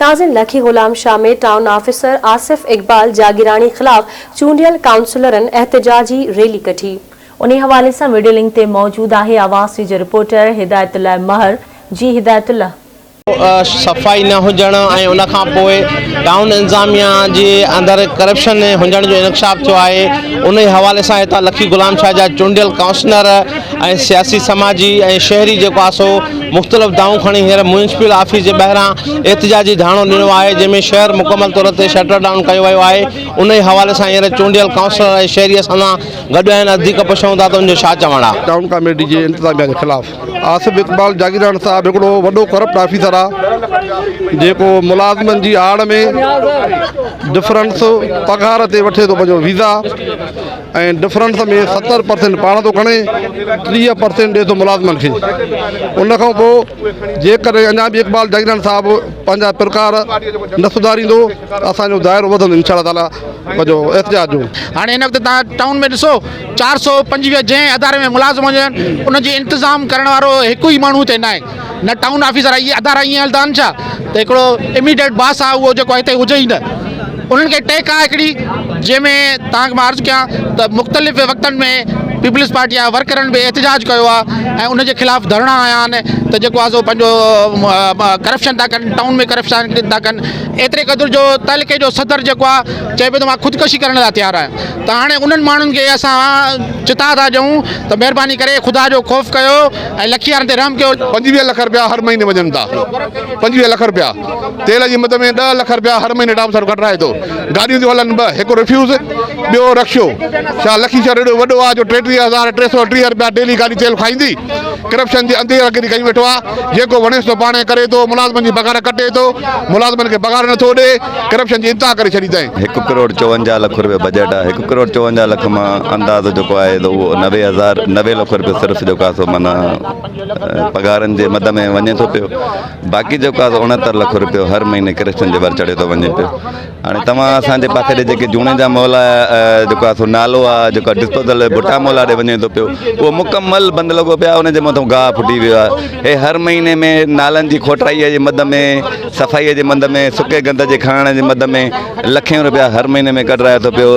ناظرين لکي Ghulam Shah ۾ town officer Asif Iqbal Jagirani خلاف چونڊيل ڪائونسلرن احتجاجي ريلي ڪڍي. انهي حوالي سان وڊيو لنڪ تي موجود آهي آواز ٽي جو رپورٽر هدايت الله مهر جي هدايت الله. صفائي نه هجڻ ۽ ان کان پوء ٽائون انتظاميا جي اندر ڪرپشن هجڻ جو انڪشاف ٿيو آهي انهي حوالي سان هتان لکي غلام شاهه جا چونڊيل ڪائونسلر ۽ سياسي سماجي ۽ شهري جيڪو آهي سو مختلف دانهون کڻي هينئر ميونسپل آفيس جي ٻاهران احتجاجي ڌاڻو ڏنو آهي جنهن ۾ شهر مڪمل طور تي شٽر ڊائون ڪيو ويو آهي انهي حوالي سان هينئر چونڊيل ڪائونسلر ۽ شهري اسان سان گڏ آهن وڌيڪ پڇون ٿا ته ان جو ڇا چوڻ آهي. ٽائون ڪاميٽي جي انتظاميا جي خلاف آصف اقبال جاگيراڻ صاحب هڪڙو وڏو ڪرپٽ آفيسر آ جيڪو ملازمن جي آڙ ۾ ڊفرنس پگهار تي وٺي ٿو پنهنجو ويزا ۽ ڊفرنس ۾ 70 پرسنٽ پاڻ ٿو کڻي 30 پرسنٽ ڏي ٿو ملازمن کي ان کان پوء جيڪڏهن اڃا به اقبال جاگيراڻ صاحب پنهنجا پرڪار نه سڌاريندو ته اسان جو دائرو وڌندو انشاء الله تعالي پنهنجو احتجاج جو. هاڻي هن وقت توهان ٽائون ۾ ڏسو 425 جنهن اداري ۾ ملازم هجن ان جي انتظام ڪرڻ وارو هڪ ئي ماڻهو هتي ناهي نه ٽائون آفيسر آهي اهي ادارا ائين هلندا آهن ڇا ته هڪڙو اميڊيٽ باس آهي اهو جيڪو هتي هجي ئي نه انهن کي ٽيڪ آهي هڪڙي جنهن ۾ توهان کي مان عرض ڪيان ته مختلف وقتن ۾ پيپلز پارٽي جا ورڪرن به احتجاج ڪيو آهي ۽ ان جي خلاف ڌرڻا هنيا آهن ته جيڪو آهي سو پنهنجو ڪرپشن ٿا ڪن ٽائون ۾ ڪرپشن ٿا ڪن ايتري قدر جو تعلقي جو صدر جيڪو آهي چئي پيو ته مان خودڪشي ڪرڻ لاء تيار آهيان ته هاڻي انهن ماڻهن کي اسان چتاء ٿا ڏيون ته مهرباني ڪري خدا جو خوف ڪيو ۽ لکي وارن تي رحم ڪيو. 25 لک رپيا هر مهيني وڃن ٿا 25 لک رپيا تيل جي مد ۾ 10 لک رپيا هر مهيني ٽاپ سر ڪڍرائي ٿو گاڏيون ٿيون هلن ٻه هڪ رفيوز ٻيو رڪشو ڇا لکي شهر ايڏو وڏو آهي جو 33,330 رپيا ڊيلي گاڏي تيل کائيندي ڪرپشن جي انڌير اگري ڪئي ويٺو آهي جيڪو وڻيس ٿو پاڻ ڪري ٿو ملازمن جي پگهار ڪٽي ٿو ملازمن کي پگهار نٿو ڏي ڪرپشن جي انتها ڪري ڇڏي اٿائين. هڪ ڪروڙ 54 لک روپيو بجيٽ آهي هڪ ڪروڙ 54 لک مان اندازو جيڪو آهي ته اهو 90 هزار 90 لک روپيو صرف جيڪو آهي سو معنيٰ پگهارن جي مد ۾ وڃي ٿو پيو باقي جيڪو آهي سو 69 لک روپيو هر مهيني ڪرپشن جي ور چڙهيو ٿو وڃي پيو هاڻي توهان اسان جي پاسي ڏي جيڪي جوڻيجا محلا جيڪو آهي سو نالو آهي جيڪو ڊسپوزل ڀٽا محلا ڏي وڃي ٿو پيو اهو مڪمل بند لڳو پيو آهي ان جي مٿان گاهه ڦٽي ويو آهي هي هر مهيني ۾ نالن جي کوٽرائي جي مد ۾ صفائي جي مد ۾ سڪي گند جي کڻڻ جي مد ۾ لکين روپيا هر مهيني ۾ ڪڍرائي ٿو پيو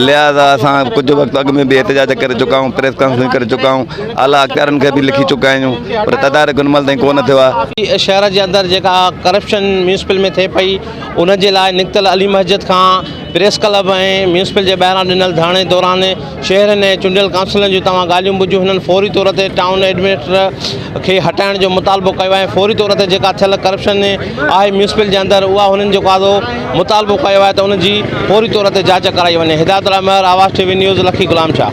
لهٰذا اسان ڪجهه وقت اڳ ۾ به احتجاج ڪري چڪا آهيون پريس ڪانفرنس ڪري چڪا آهيون اعليٰ اختيارن کي به لکي چڪا آهيون پر تدارڪ هن مهل تائين ڪو نه ٿيو آهي. شهر جي اندر جيڪا ڪرپشن ميونسپل ۾ ٿئي پئي ان جي لاء نڪتل علي مسجد کان پريس ڪلب ۽ ميونسپل جي ٻاهران ڏنل ڌرڻي دوران شهرين ۽ چونڊيل ڪائونسلرن جون توهان ڳالهيون ٻڌيون هنن فوري طور تي ٽائون ايڊمنسٽريٽر کي هٽائڻ جو مطالبو ڪيو آهي فوري طور تي جيڪا ٿيل ڪرپشن آهي ميونسپل جي اندر اها هنن جيڪو آهي مطالبو ڪيو آهي ته ان جي فوري طور تي جاچ ڪرائي وڃي Hidayat Ullah Mehar Awaz T V news Lakhi Ghulam Shah.